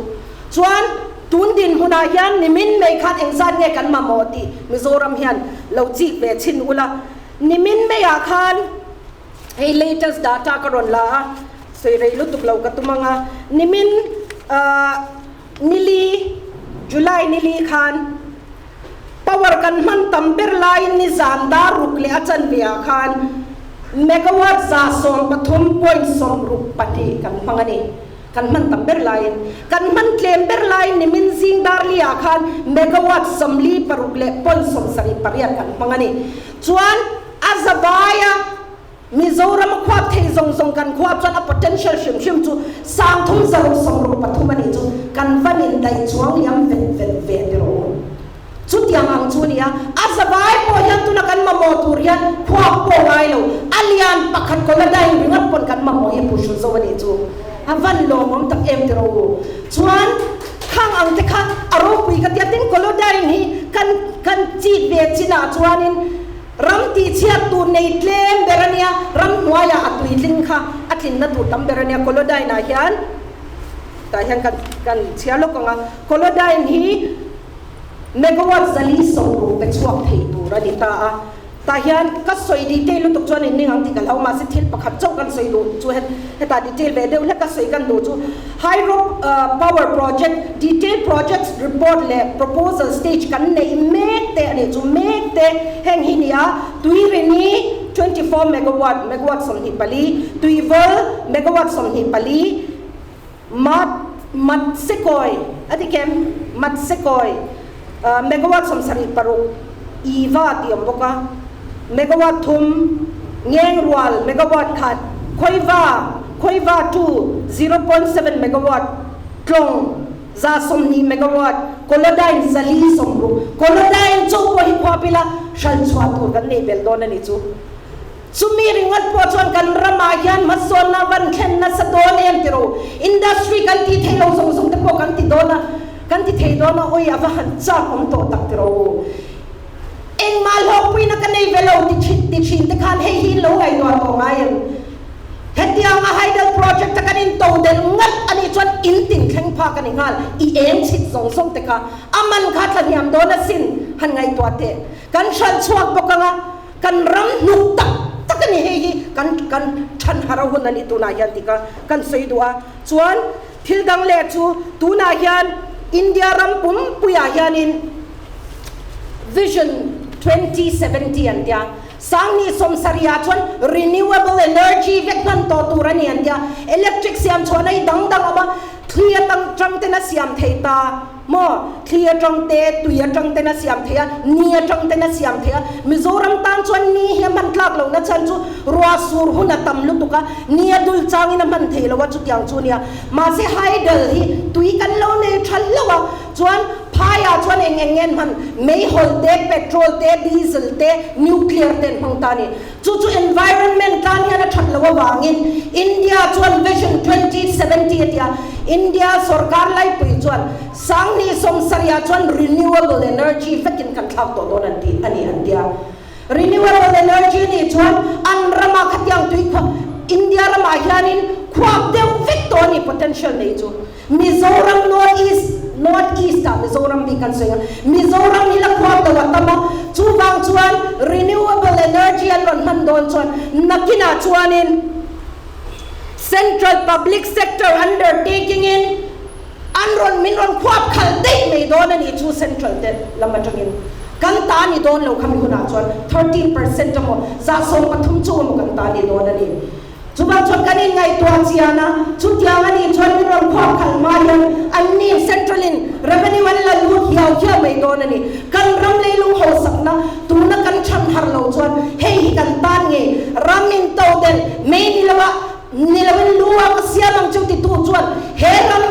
Chuan tun dinhmunah hian nimin mai khan engzat nge kan mamawh tih Mizoram hian lo chik ve chhin ula, nimin maiah khan hei latest data ka rawn la a, Sawi rei lutuk lo ka tum ang a, nimin nili, July nili khan power kan hman tam ber laiin nizan dar ruk leh a chanve ah khan megawatt 113.62 kan hmang a ni. Kan hman tam ber laiin. Kan hman tlem ber laiin nimin zing dar li ah khan megawatt 46 leh point 78 kan hmang a ni. Chuan a zavaia Mizoram a khuap thei zawng zawng kan khuap chuan a potential hrim hrim chu 36 a nih chu kan van in daih chuang liam vet vet ve ti rawh u. Chutiang ang chu a ni a, a zavai pawh hian tuna kan mamawh tur hian khuap pawh ngai lo, a lian pakhat Colladine ringawt pawn kan mamawh hi puhhrul zo a nih chu. A van lawmawm tak em ti rawh u. Chuan khang ang te kha a ropui ka ti a, tin Colladine hi kan kan chit ve chinah chuanin, Ram tihchhiat tur nei tlem ber a nia, ram hnuaiah a tuitling kha a tlinna tur tam ber a nia. Kolodyne ah hian tah hian kan kan chhiar lawk ang a, Kolodyne hi megawatt 460 pe chhuak thei tur a ni ta a. Tah hian ka sawi detail lutuk chuan in ning ang tih ka hlau, mahse thil pakhat chauh kan sawi duh chu hetah detail ve deuh hlek a sawi kan duh chu Hydro power project detail projects report leh proposal stage kan neih mek te a nih chu mek te heng hi nia Tuirini 24 megawatt megawatt 24 Tuivawl megawatt 24 Mat Matsekawi a ti kem Matsekawi megawatt 76 Iva tih awm bawk a megawatt thum Ngengrual megawatt khat Khawiva Khawiva two 0.7 megawatt Tlawng 120 megawatt Kolodyne 460 Kolodyne chu pawh hi khuap ila hral chhuah tur kan nei bel dawn a ni chu. Chumi ringawt pawh chuan kan ramah hian hmasawnna van thlen nasa dawn em ti ro. Industry kan tih theih lo zawng zawng te pawh kan ti dawn a, kan ti thei dawn a, awi a va han chak awm tawh tak ti ro. Engmah hlawkpuina ka nei ve lo ti thin ti thin te khan hei hi lo ngaihtuah tawh ngai em? Hetiang a hydel project a kan in to del ngat a nih chuan in tin thleng phak a ni nghal, i eng chhit zawng zawng te kha a man kha tla hniam dawn asin han ngaihtuah teh. Kan hran chhuak bawk ang a, kan ram hnuk tak tak a ni hei hi kan. kan kan than har a hun a ni tunah hian tih kha kan sawi duh a. Chuan thil dang leh chu tunah hian India ram pumpuiah hianin Vision 2070 an tia, Sangni sawmsarihah chuan renewable energy vek hman tawh tur a ni an tia, electric siam chhuahna hi dang dang a awm a, thli atang tang ten a siam thei ta maw, thli atang te, tui atang ten a siam thei a, ni atang ten a siam thei a, Mizoram tan chuan ni hi a hman tlak lohna chhan chu ruah sur hun a tam lutuk a, ni a dul changin a hman thei lo a chutiang chu nia, mahse hydel hi tui kan lo nei tha hlauh a, Chuan phaiah chuan eng eng nge an hman? Meihawl te, petrol te, diesel te, nuclear te an hmang ta a ni. Chu chu environment tan hian a that loh avangin India chuan Vision 2070 a ti a, India sorkar laipui chuan Sangni sawmsarihah chuan renewable energy vekin kan thlak tawh dawn an ti a ni an ti a. Renewable energy nih chuan an ramah khatiang tui khuap India ramah hianin khuap deuh vek tawh a ni potential nei chu. Mizoram North East, North East ah Mizoram bik kan sawi a, Mizoram hi la khuap lo a tam a, chuvang chuan renewable energy an rawn hman dawn chuan nakinah chuanin Central Public Sector Undertaking in an rawn min rawn khuap khalh daih mai dawn a nih chu Central te lam atangin kan ta ni dawn lo khami hunah chuan 13% emaw 13% chu emaw kan ta ni dawn a ni. Chuvang chuan kan inngaihtuah chian a, chutiang a nih chuan min rawn khuap khalh hma hian anni Central in revenue an la lut hiau hiau mai dawn a ni. Kan ram leilung hausakna tuna kan chhan har lo chuan hei hi kan tan ngei ram in to del mai ni lo a ni lo in lu a ka siam ang chu titu chuan he ram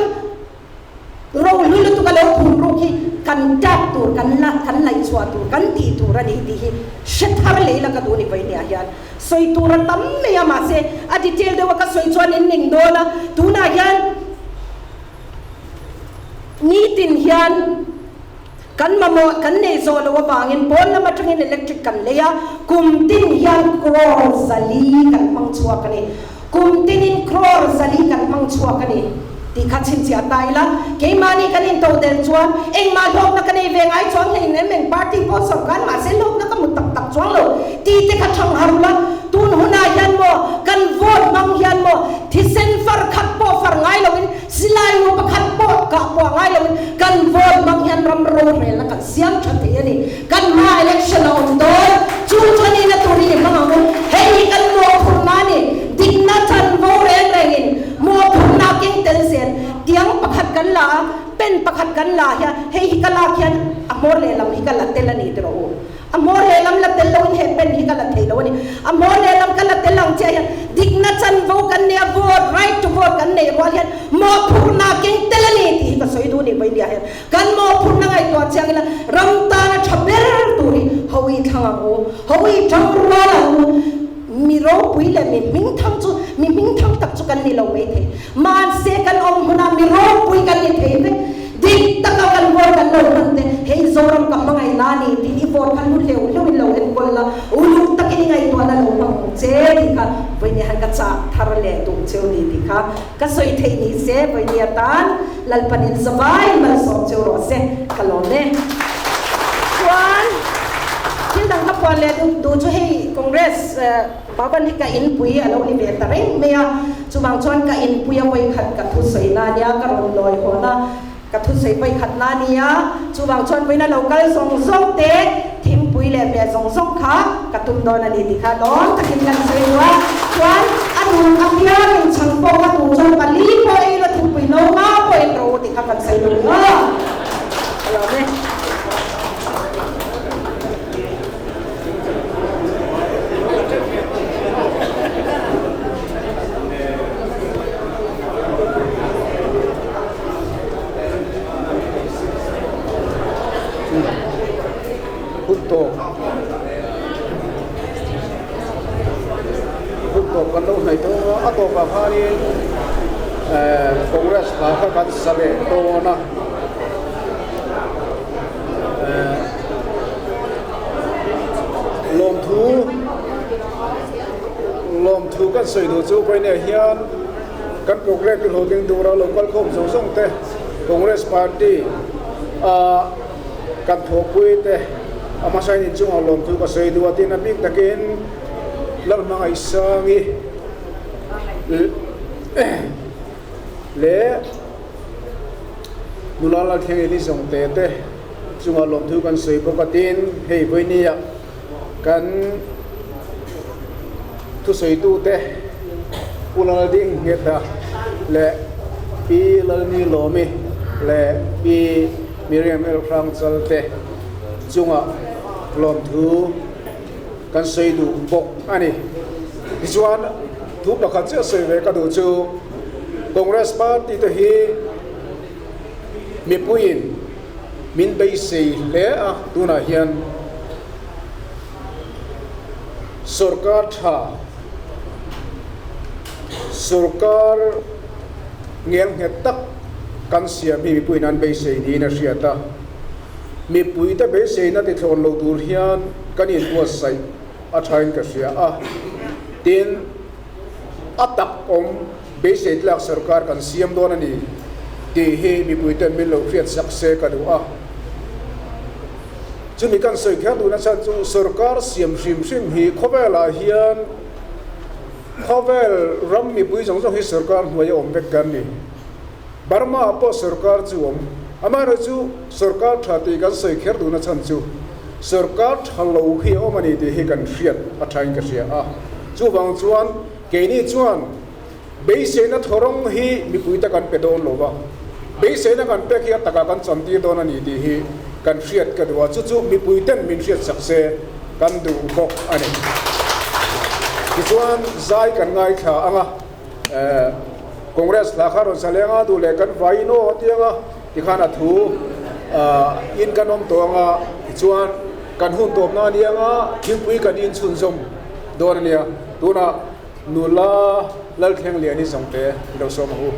Rohlu lutuk a lo phum ruk hi kan tap tur, kan la, kan laih chhuah tur, kan tih tur a ni tih hi hre thar lei la ka duh ni vawinia hian sawi tur a tam mai a, mahse a detail deuh a ka sawi chuan in ning dawn a, tunah hian nitin hian kan mamawh kan nei zawh loh avangin pawn lam atangin electric kan lei a, kum tin hian crore zali kan hmang chhuak a ni. Kum tinin crore zali kan hmang chhuak a ni tih kha chhinchhiah ta ila, keimahni kan intodelh chuan engmah hlawkna ka nei ve ngai chuang hlein em eng party pawh sawrkar mahse hlawkna ka hmu tak tak chuang lo tih te kha thang har ula, tun hunah hian maw kan vote hmang hian maw thisen far khat pawh far ngai loin silai nu pakhat pawh kah pawh ngai loin kan vote hmang hian ram rorelna kan siam tha thei a ni. Kan hma election a awm dawn, chu chuan ina tur hi i hmang ang u. Hei hi kan mawhphurhna a ni. Dikna chanvo reng rengin mawhphurhna keng tel zel. Tiang pakhat kan la a, pen pakhat kan la hian hei hi ka lak hian a hmawr lehlam hi ka la tel a ni tiraw u. A hmawr lehlam la tel loin he pen hi ka la thei lo a ni. A hmawr lehlam ka la tel ang chiah hian dikna chanvo kan nei a, vote, right to vote kan neih rual hian mawhphurhna keng tel a ni tih hi ka sawi duh a ni vawinia hian. Kan mawhphurhna ngaihtuah chiang ila ram tana tha ber tur hi Hawi thlang ang u, Hawi tang rual ang u. Mi ropui leh mi hmingthang chu mi hmingthang tak chu kan ni lo mai thei. Mahse kan awm hmunah mi ropui kan ni thei vek. Dik taka kan vote kan lo hman te, hei Zoram ka hmangaih la ni tih i vote kha lu hleuh hleuhin lo enkawl la, uluk takin i ngaihtuahna lo hmang ang che tih kha vawiin han ka chah thar leh duh cheu ni tih kha Ka sawi theih ni se vawinia tan Lalpan in zavai malsawm cheu rawh se ka lawm e. Chuan thil dang ka puan leh duh duh chu hei Congress Bhavan hi ka inpui a lo ni ve ta reng mai a, chuvang chuan ka inpui a vawikhat ka thusawi na nia ka rawn lawi hawn a, Ka thusawi vawi khat na nia, chuvang chuan vawiin a lo kal zawng zawng te, thingpui leh hmeh zawng zawng kha ka tum dawn a ni tih kha lawm takin kan sawi duh a. Chuan a duh apiangin chhang pawh ka duh chuan pali pawh ei ila thingpui no nga pawh in ro tih kha kan sawi duh a. Ka lawm e. Hun tawp hun tawp kan lo hnaih tawh a, a tawpah khanin Congress hla kha kan sa leh dawn a. Lawmthu lawmthu kan sawi duh chu vawiinah hian Kan program hi hlawhtling tura lo kalkhawm zawng zawng te, Congress Party a kan thawhpui te a hmasain inchungah lawmthu ka sawi duh a tin a bik takin Lalhmangaihsangi leh nula Lalthlengeli zawngte te chungah lawmthu kan sawi bawk a tin hei vawinia kan thusawitute Pu Lalding Ngheta leh Pi Lalni Lawmi leh Pi Miriam Elhrangchal te chungah lawmthu kan sawi duh bawk a ni. Tichuan, thu pakhat chiah sawi ve ka duh chu Congress party te hi mipuiin min beisei hle a, tunah hian sorkar tha, sorkar ngelnghet tak kan siam hi mipuiin an beisei niin a hriat a. Mipuite beiseina tithlawn lo tur hian kan inbuatsaih a thain ka hria a, tin, a tak awm beisei tlak sorkar kan siam dawn a ni tih hi mipuiten min lo hriatsak se ka duh a. Chumi kan sawi kher duhna chhan chu sorkar siam hrim hrim hi khawvelah hian khawvel ram mipui zawng zawng hi sorkar hnuaia awm vek kan ni. Burma ah pawh sorkar chu awm. Amaherawh chu sorkar tha tih kan sawi kher duhna chhan chu sorkar tha lo hi a awm a ni tih hi kan hriat a thain ka hria a. Chuvang chuan keini chuan beiseina thawrawng hi mipui te kan pe dawn lo va, beiseina kan pek hi a takah kan chantir dawn a ni tih hi kan hriat ka duh a, chu chu mipui ten min hriat sak se kan duh bawk a ni. Tichuan zai kan ngaithla ang a. Congress hla kha rawn sa leng a, duh leh kan vaiin aw a ti ang a, tikhan a thu in kan awm tawh ang a, tichuan kan hun tawpna a ni ang a, thingpui kan inchhunzawm dawn a nia, tunah nula Lalthlengliani zawngte i lo sawm ang u.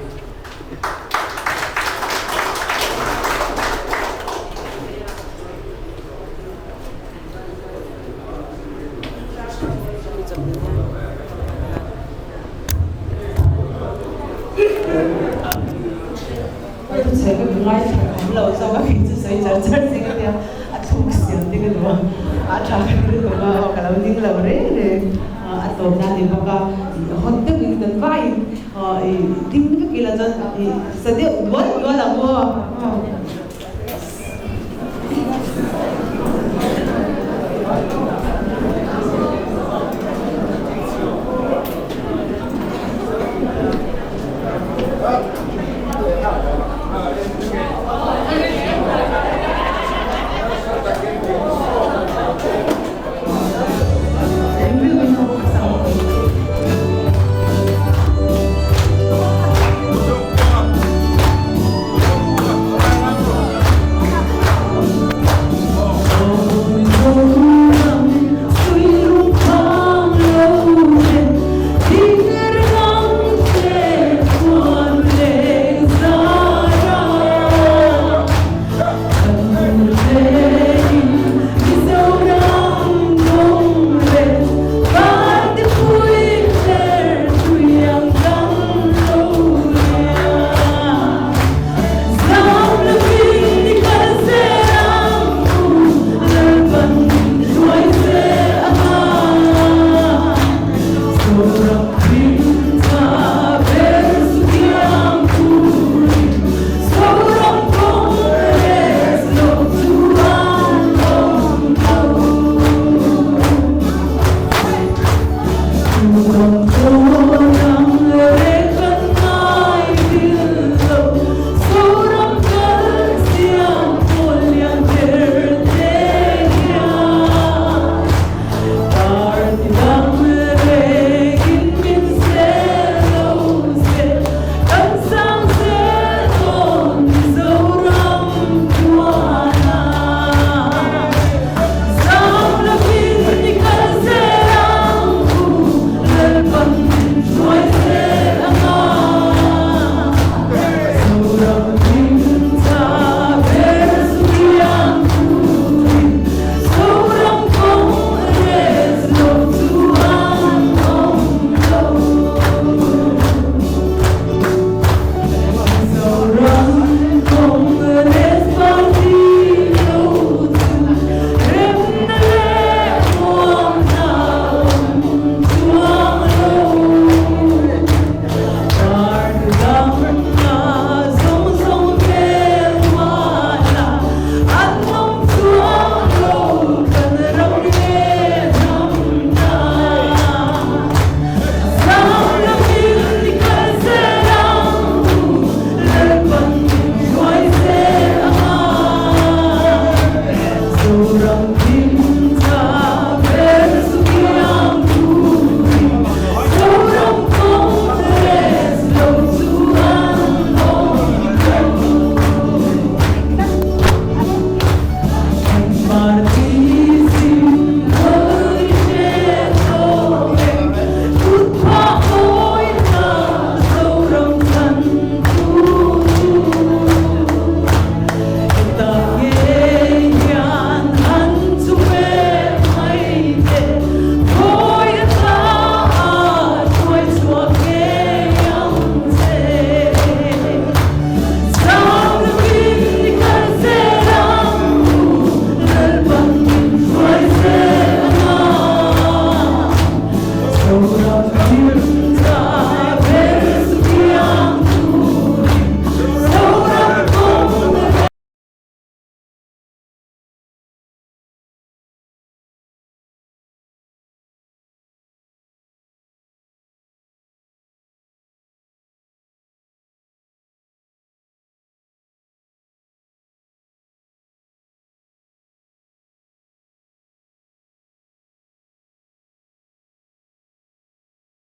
Ka